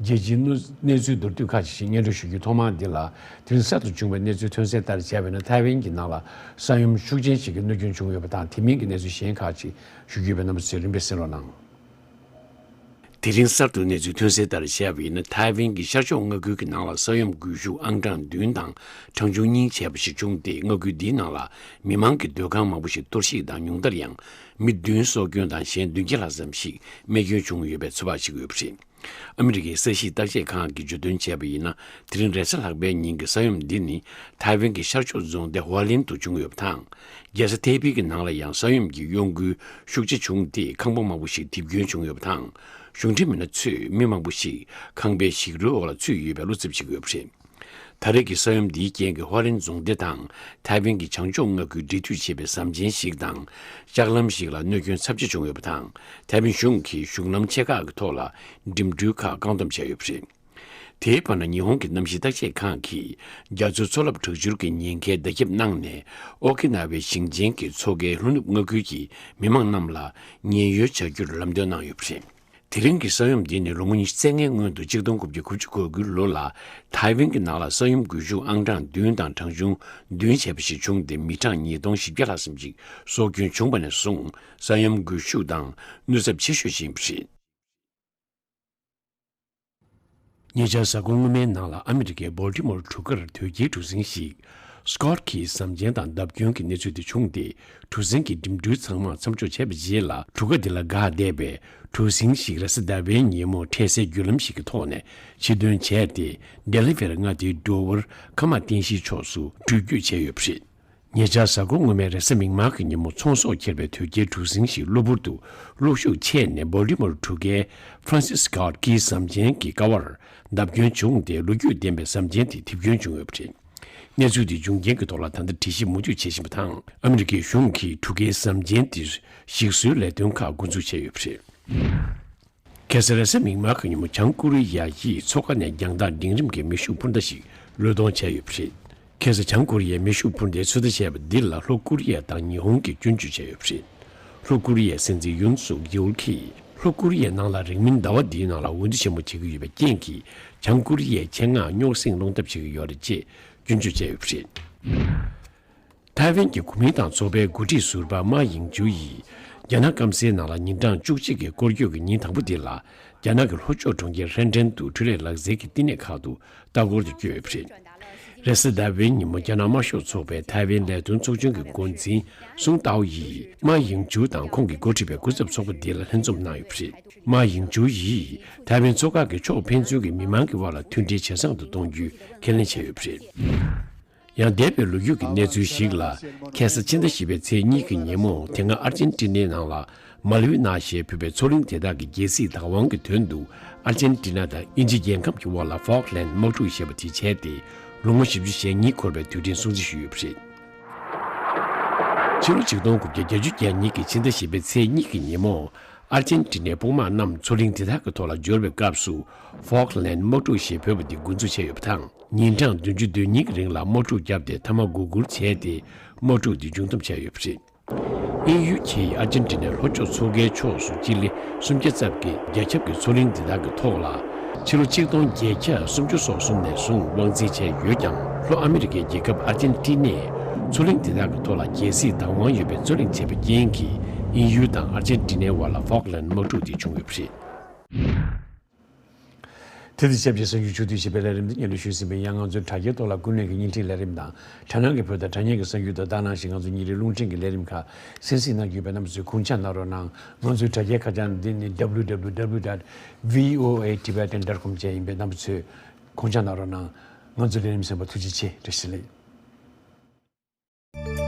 རྒྱལ་སྤྱིའི་གནས་ཚུལ་མདོར་བསྡུས་ཁག་ཅིག་སྙན་སྒྲོན་ཞུ་རྒྱུ། ཐོག་མར་འདི་ལ་དེ་རིང་གསར་དུ་བྱུང་བའི་གནས་ཚུལ་ཐོན་གསལ་ལྟར་བྱས་པ་ཡིན་ན། ཐའེ་ཝན་གྱི་ནང་ལ་ས་ཡོམ་ཤུགས་ཆེན་ཞིག་གི་གནོད་སྐྱོན་བྱུང་ཡོད་པ་དང་། དེ་མིན་གྱི་གནས་ཚུལ་གཞན་ཁག་ཅིག་ཞུ་རྒྱུ་ཡོད་པས། རྣམ་པ་ཚོས་རིམ་པས་གསན་རོགས་གནང་། དེ་རིང་གསར་དུ་གནས་ཚུལ་ཐོན་གསལ་ལྟར་བྱས་པ་ཡིན་ན། ཐའེ་ཝན་གྱི་ཤར་ཕྱོགས་མངའ་ཁུལ་གྱི་ནང་ལ་ས་ཡོམ་སྒུལ་ཤུགས་ཨང་གྲངས་བདུན་དང་གྲངས་ཆུང་གཉིས་བྱས་པ་ཞིག་བྱུང་སྟེ། མངའ་ཁུལ་འདིའི་ནང་ལ་མི་མང་གི་སྡོད་ཁང་མང་པོ་ཞིག་གཏོར་བཤིག་དང་། ཉུང་མཐར་ཡང་མི་བདུན་སྲོག་སྐྱོན་དང་། གཞན་བདུན་བརྒྱ་ལྷག་ཙམ་ཞིག་རྨས་སྐྱོན་བྱུང་ཡོད་པའི་ཚོད་དཔག་བྱེད་ཀྱི་ཡོད་པ་རེད། ཨ་མི་རི་ཀའི་ས་གཤིས་བརྟག་དཔྱད་ཁང་གིས་བརྗོད་དོན་བྱས་པ་ཡིན་ན། དེ་རིང་རེས་གཟའ་ལྷག་པའི་ཉིན་གྱི་ས་ཡོམ་འདི་ནི་ཐའེ་ཝན་གྱི་ཤར་ཕྱོགས་རྫོང་སྡེ་ཧྭ་ལིན་དུ་བྱུང་ཡོད་པ་དང་། རྒྱལ་ས་ཐའེ་པེ་གི་ནང་ལ་ཡང་ས་ཡོམ་གྱི་གཡོ་འགུལ་ཤུགས་ཆེ་བྱུང་སྟེ། ཁང་པ་མང་པོ་ཞིག་རྡིབ་སྐྱོན་བྱུང་ཡོད་པ་དང་། གཞུང་འབྲེལ་མི་སྣ་ཚོས་མི་མང་པོ་ཞིག་ཁང་པའི་ཞིག་རོའི་འོག་ལ་ཚུད་ཡོད་པའི་བློ་འཚབ་བྱེད་ཀྱི་ཡོད་པ་རེད། ད་རེས་ཀྱི་ས་ཡོམ་འདིའི་རྐྱེན་གྱིས་ཧྭ་ལིན་རྫོང་སྡེ་དང་ཐའེ་ཝན་གྱི་བྱང་ཕྱོགས་མངའ་ཁུལ་འབྲེལ་མཐུད་བྱེད་པའི་ཟམ་ཆེན་ཞིག་དང་། ལྕགས་ལམ་ཞིག་ལ་གནོད་སྐྱོན་ཚབས་ཆེ་བྱུང་ཡོད་པ་དང་། ཐའེ་ཝན་གཞུང་གིས་གཞུང་ལམ་ཆེ་ཁག་གི་ཐོག་ལ་འགྲིམ་འགྲུལ་ཁག་བཀག་སྡོམ་བྱས་ཡོད་པ་རེད། དེའི་བར་ན། ཉི་ཧོང་གི་གནམ་གཤིས་བརྟག་དཔྱད་ཁང་གིས་རྒྱ་མཚོའི་མཚོ་རླབས་དྲག་འཕྱུར་གྱི་ཉེན་ཁའི་བརྡ་ཁྱབ་གནང་ནས། ཨོ་ཀི་ན་ཝའི་ཞིང་ཆེན་གྱི་མཚོ་ཁའི་ལྷོ་ནུབ་མངའ་ཁུལ་གྱི་མི་མང་རྣམས་ལ་ཉེན་གཡོལ་བྱ་རྒྱུར་ལམ་སྟོན་གནང་ཡོད་པ་རེད། དེ་རིང་གི་ས་ཡོམ་འདི་ནི་ལོ་ངོ་ཉི་ཤུ་རྩ་ལྔའི་སྔོན་དུ། གཅིག་སྟོང་དགུ་བརྒྱ་དགུ་བཅུ་གོ་དགུའི་ལོ་ལ་ཐའེ་ཝན་གྱི་ནང་ལ་ས་ཡོམ་སྒུལ་ཤུགས་ཨང་གྲངས་བདུན་དང་གྲངས་ཆུང་བདུན་བྱས་པ་ཞིག་བྱུང་སྟེ། མི་གྲངས་ཉིས་སྟོང་བཞི་བརྒྱ་ལྷག་ཙམ་ཞིག་སྲོག་སྐྱོན་བྱུང་བ་ནས་བཟུང་། ས་ཡོམ་སྒུལ་ཤུགས་དང་གནོད་ཚབས་ཆེ་ཤོས་ཤིག་ཡིན་པ་རེད། ཉེ་ཆར་གཟའ་འཁོར་སྔོན་མའི་ནང་ལ་ཨ་མི་རི་ཀའི་སྦོལ་ཊི་མོར་གྲུ་ཁར་དོས་སྐྱེལ་གྲུ་གཟིངས་ཤིག་སི་ཀོཊ་ཁི་ཟམ་ཆེན་དང་བརྡབ་སྐྱོན་གྱི་གནས་ཚུལ་དེ་བྱུང་སྟེ། གྲུ་གཟིངས་ཀྱི་འགྲིམ་འགྲུལ་ཚང་མ་མཚམས་འཇོག་བྱས་པའི་རྗེས་ལ། གྲུ་ཁ་དེ་ལ་འགག་བསྡད་པའི་གྲུ་གཟིངས་ཤིག་རེས་གཟའ་ཟླ་བའི་ཉིན་མོ་འཕྲལ་སེལ་བརྒྱུད་ལམ་ཞིག་གི་ཐོག་ནས་ཕྱིར་ཐོན་བྱས་ཏེ། ཌེ་ལ་ཝེར་མངའ་སྡེའི་སྦྲུལ་ཝར་ཁ་མ་བསྟན་ཤིང་ཕྱོགས་སུ་འགྲུལ་སྐྱོད་བྱས་ཡོད་པ་རེད། ཉེ་ཆར་གཟའ་འཁོར་སྔོན་མའི་རེས་གཟའ་མིག་དམར་གྱི་ཉིན་མོ། ཚོང་ཟོག་འཁྱེར་བའི་དོས་སྐྱེལ་གྲུ་གཟིངས་ཤིག་གློ་བུར་དུ་གློག་ཤུགས་ཆད་ནས། སྦོལ་ཊི་མོར་གྲུ་ཁའི་ཧྥ་རན་སིས་སི་ཀོཊ་ཁི་ཟམ་ཆེན་གྱི་ཀ་བར་བརྡབ་སྐྱོན་བྱུང་སྟེ། ལོ་རྒྱུས་ལྡན་པའི་ཟམ་ཆེན་དེ་རྡིབ་སྐྱོན་བྱུང་ཡོད་པ་རེད། གནས་ཚུལ་དེ་འབྱུང་རྐྱེན་གྱི་ཐོག་ལ་ད་ལྟ་འགྲེལ་བཤད་མུ་མཐུད་བྱེད་བཞིན་པ་དང་། ཨ་མི་རི་ཀའི་གཞུང་གིས་གྲུ་ཁའི་ཟམ་ཆེན་དེར་ཞིག་གསོའི་ལས་དོན་ཁག་འགོ་འཛུགས་བྱས་ཡོད་པ་རེད། ཁ་སང་རེས་གཟའ་མིག་དམར་གྱི་ཉིན་མོ། བྱང་ཀོ་རི་ཡ་ཡིས་མཚོ་ཁ་ནས་རྒྱང་ཐག་འབྲིང་རིམ་གྱི་མེ་ཤུགས་འཕུར་མདའ་ཞིག་བློས་གཏོང་བྱས་ཡོད་པ་རེད། ཁ་སང་བྱང་ཀོ་རི་ཡས་མེ་ཤུགས་འཕུར་མདའི་ཚོད་ལྟ་བྱས་པ་འདི་ལ་ལྷོ་ཀོ་རི་ཡ་དང་ཉི་ཧོང་གིས་སྐྱོན་བརྗོད་བྱས་ཡོད་པ་རེད། ལྷོ་ཀོ་རི་ཡའི་སྲིད་འཛིན་ཡུན་སུག་ཡོལ་གྱིས། ལྷོ་ཀོ་རི་ཡའི་ནང་ལ་རིང་མིན་ཟླ་བ་འདིའི་ནང་ལ་འོས་བསྡུ་ཆེན་མོ་བྱེད་ཀྱི་ཡོད་པའི་རྐྱེན་གྱིས། བྱང་ཀོ་རི་ཡའི་ཆེད་མངགས་རྙོག་ཟིང་སློང་ཐབས་བྱེད་ཀྱི་ཡོད་རེད་ཅེས་སྐྱོན་བརྗོད་བྱས་ཡོད་པ་རེད། ཐའེ་ཝན་གྱི་གོ་མིན་ཏང་ཚོགས་པའི་འགོ་ཁྲིད་ཟུར་པ་མཱ་ཡིང་ཅུའུ་ཡིས། རྒྱ་ནག་སྐམ་སའི་ནང་ལ་ཉིན་གྲངས་བཅུ་གཅིག་གི་སྐོར་སྐྱོད་ཀྱི་ཉིན་དང་པོ་འདི་ལ། རྒྱ་ནག་གི་ལྷོ་ཕྱོགས་གྲོང་ཁྱེར་ཧྲེན་ཀྲེན་དུ་འཕྲུལ་ལས་ལག་རྩལ་གྱི་བསྟི་གནས་ཁག་ཏུ་ལྟ་སྐོར་དུ་བསྐྱོད་ཡོད་པ་རེད། རེས་གཟའ་ཟླ་བའི་ཉིན་མོ་རྒྱ་ནག་དམར་ཤོག་ཚོགས་པའི་ཐའེ་ཝན་ལས་དོན་ཚོགས་ཆུང་གི་འགོ་འཛིན་སུང་ཏའོ་ཡིས་མཱ་ཡིང་ཇུ་དང་ཁོང་གིས་འགོ་ཁྲིད་པའི་སྐུ་ཚབ་ཚོགས་པ་འདི་ལ་ལྷན་འཛོམས་གནང་ཡོད་པ་རེད། མཱ་ཡིང་ཇུ་ཡིས་ཐའེ་ཝན་མཚོ་ཁག་གི་ཕྱོགས་ཕན་ཚུན་གྱི་མི་མང་གི་དབར་ལ་མཐུན་སྒྲིལ་ཇེ་བཟང་དུ་གཏོང་རྒྱུའི་ཁས་ལེན་བྱས་ཡོད་པ་རེད། ཡང་འདས་པའི་ལོ་རྒྱུས་ཀྱི་གནས་ཚུལ་ཞིག་ལ། ཁ་སང་ཕྱི་ཟླ་བཞི་པའི་ཚེས་གཉིས་ཀྱི་ཉིན་མོ་དེ་སྔ་ཨར་ཇེན་ཏི་ནའི་ནང་ལ་མཱལ་ཝི་ན་ཞེས་འབོད་པའི་མཚོ་གླིང་དེ་དག་གི་རྒྱལ་སྲིད་བདག་དབང་གི་དོན་དུ་ཨར་ཇེན་ཏི་ན་དང་དབྱིན་ཇི་རྒྱལ་ཁབ་ཀྱི་དབར་ལ་ཧྥོག་ལན་དམག་འཁྲུག་ཞེས་པ་དེ་བྱས་ཏེ་ལོ་ངོ་བཞི་བཅུ་ཞེ་གཉིས་འཁོར་བའི་དུས་དྲན་སྲུང་བརྩི་ཞུས་ཡོད་པ་རེད། ཕྱི་ལོ་ཆིག་སྟོང་དགུ་བརྒྱ་བརྒྱད་ཅུ་གྱ་གཉིས་ཀྱི་ཕྱི་ཟླ་བཞི་པའི་ཚེས་གཉིས་ཀྱི་ཉིན་མོ། ཨར་ཇེན་ཏི་ནའི་དཔུང་དམག་རྣམས་མཚོ་གླིང་དེ་དག་གི་ཐོག་ལ་འབྱོར་བའི་སྐབས་སུ། ཧྥོག་ལན་དམག་འཁྲུག་ཞེས་འབོད་པ་འདི་འགོ་འཛུགས་བྱས་ཡོད་པ་དང་། ཉིན་གྲངས་བདུན་ཅུ་དོན་གཉིས་ཀྱི་རིང་ལ་དམག་འཁྲུག་བརྒྱབ་སྟེ་མཐའ་མ་མགོ་སྒུར་བྱས་ཏེ་དམག་འཁྲུག་འདི་མཇུག་བསྡོམས་བྱས་ཡོད་པ་རེད། དབྱིན་ཡུལ་གྱིས་ཨར་ཇེན་ཏི་ནའི་ལྷོ་ཕྱོགས་མཚོ་ཁའི་ཕྱོགས་སུ་སྤྱི་ལེ་སུམ་བརྒྱ་ཙམ་གྱི་རྒྱ་ཁྱབ་ཀྱི་མཚོ་གླིང་འདི་དག་གི་ཐོག་ལ། ཕྱི་ལོ་ཆིག་སྟོང་བརྒྱད་བརྒྱ་སུམ་ཅུ་སོ་གསུམ་ནས་བཟུང་དབང་འཛིན་བྱས་ཡོད་ཀྱང་། ལྷོ་ཨ་མི་རི་ཀའི་རྒྱལ་ཁབ་ཨར་ཇེན་ཏི་ནས་མཚོ་གླིང་དེ་དག་གི་ཐོག་ལ་རྒྱལ་སྲིད་བདག་དབང་ཡོད་པའི་རྩོད་གླེང་བྱས་པའི་རྐྱེན་གྱིས། དབྱིན་ཡུལ་དང་ཨར་ཇེན་ཏི་ནའི་དབར་ལ་ཧྥོག་ལན་དམག་འཁྲུག་དེ་བྱུང་ཡོད་པ་རེད། དེ་དང་ཆབས་ཅིག་གསར་འགྱུར་ཕྱོགས་བསྡུས་ཞེས་པའི་ལས་རིམ་འདི་སྙན་སྒྲོན་ཞུས་ཟིན་པ་ཡིན། ང་ཚོའི་དྲ་རྒྱའི་ཐོག་ལ་ཀུན་གླེང་གི་བརྙན་འཕྲིན་ལས་རིམ་དང་། དྲ་སྣང་གི་བོད་དང་དྲ་བརྙན་གྱི་གསར་འགྱུར་དང་། ད་ནང་བཞིན་ང་ཚོའི་ཉིན་རེའི་རླུང་འཕྲིན་གྱི་ལས་རིམ་ཁག་གསན་གཟིགས་གནང་རྒྱུ་ཡོད་པས། རྣམ་པ་ཚོས་གོང་བཅར་གནང་རོགས་གནང་། ང་ཚོའི་དྲ་རྒྱའི་ཁ་བྱང་འདི་ནི་W W W dot V O A Tibetan dot com བཅས་ཡིན་པས། རྣམ་པ་ཚོས་གོང་བཅར་གནང་རོགས་གནང་། ང་ཚོའི་ལས་རིམ་གསན་པར་ཐུགས་རྗེ་ཆེ། བཀྲ་ཤིས་བདེ་ལེགས།